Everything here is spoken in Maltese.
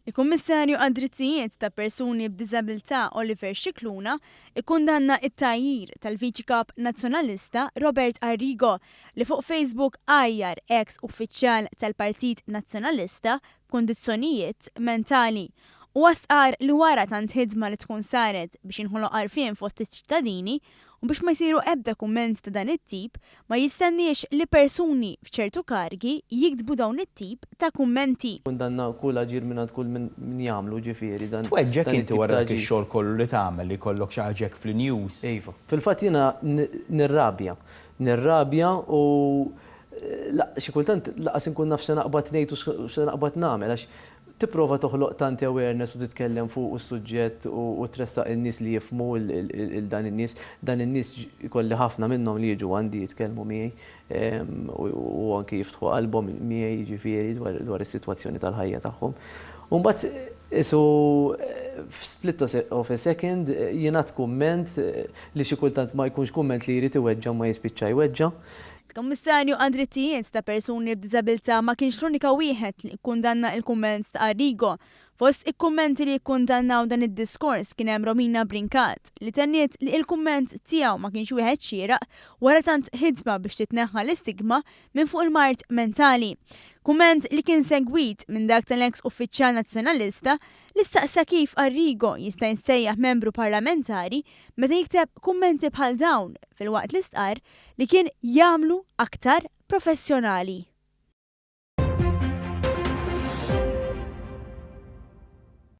Il-Kummissarju għad-Drittijiet ta' Persuni b'Diżabilità Oliver Scicluna ikkundanna t-tgħajjir tal-Viċi Kap Nazzjonalista Robert Arrigo li fuq Facebook għajjar eks uffiċjal tal-Partit Nazzjonalista b'kundizzjonijiet mentali. Huwa stqarr li wara tant ħidma li tkun saret biex jinħoloq għarfien fost iċ-ċittadini u biex ma jsiru ebda kummenti ta' dan it-tip, ma jistenniex li persuni f'ċertu karigi jiktbu dawn it-tip ta' kummenti. Kundanna kull aġir mingħand kull min jagħmlu, ġifieri dan Tweġġgħek dan inti it-tip wara ta' dak aġir. ix-xogħol kollu li tagħmel li jkollok xi ħaġa hekk fl-news? Iva. Fil-fatt jiena nirrabja. Nirrabja u xi kultant lanqas inkun naf x'se naqbad ngħid u x'se naqbad nagħmel għax tipprova toħloq tant awareness u titkellem fuqu s-suġġett u tressaq in-nies li jifhmu 'l dan in-nies. Dan in-nies ikolli ħafna minnhom li jiġu għandi jitkellmu miegħi u anki jiftħu qalbhom miegħi jiġifieri dwar is-sitwazzjoni tal-ħajja tagħhom. U mbagħad qisu f'split of a second jingħad kumment li xi kultant ma jkunx kumment li jrid iweġġa' imma jispiċċa jweġġa'. Il-Kummissarju għad-Drittijiet ta' Persuni b'Diżabilità ma kienx l-unika wieħed li kkundanna il-kumment ta' Arrigo. Fost il-kummenti li kkundannaw dan id-diskors kien hemm Romina Brincat, li tenniet li il-kumment tiegħu ma kienx wieħed xieraq wara tant ħidma biex titneħħa l-istigma minn fuq il-mard mentali. Kumment li kien segwit minn dak tal-eks uffiċjal Nazzjonalista li staqsa kif Arrigo jista' jissejjaħ membru parlamentari meta jikteb kummenti bħal dawn filwaqt li stqarr li kien jagħmlu aktar professjonali.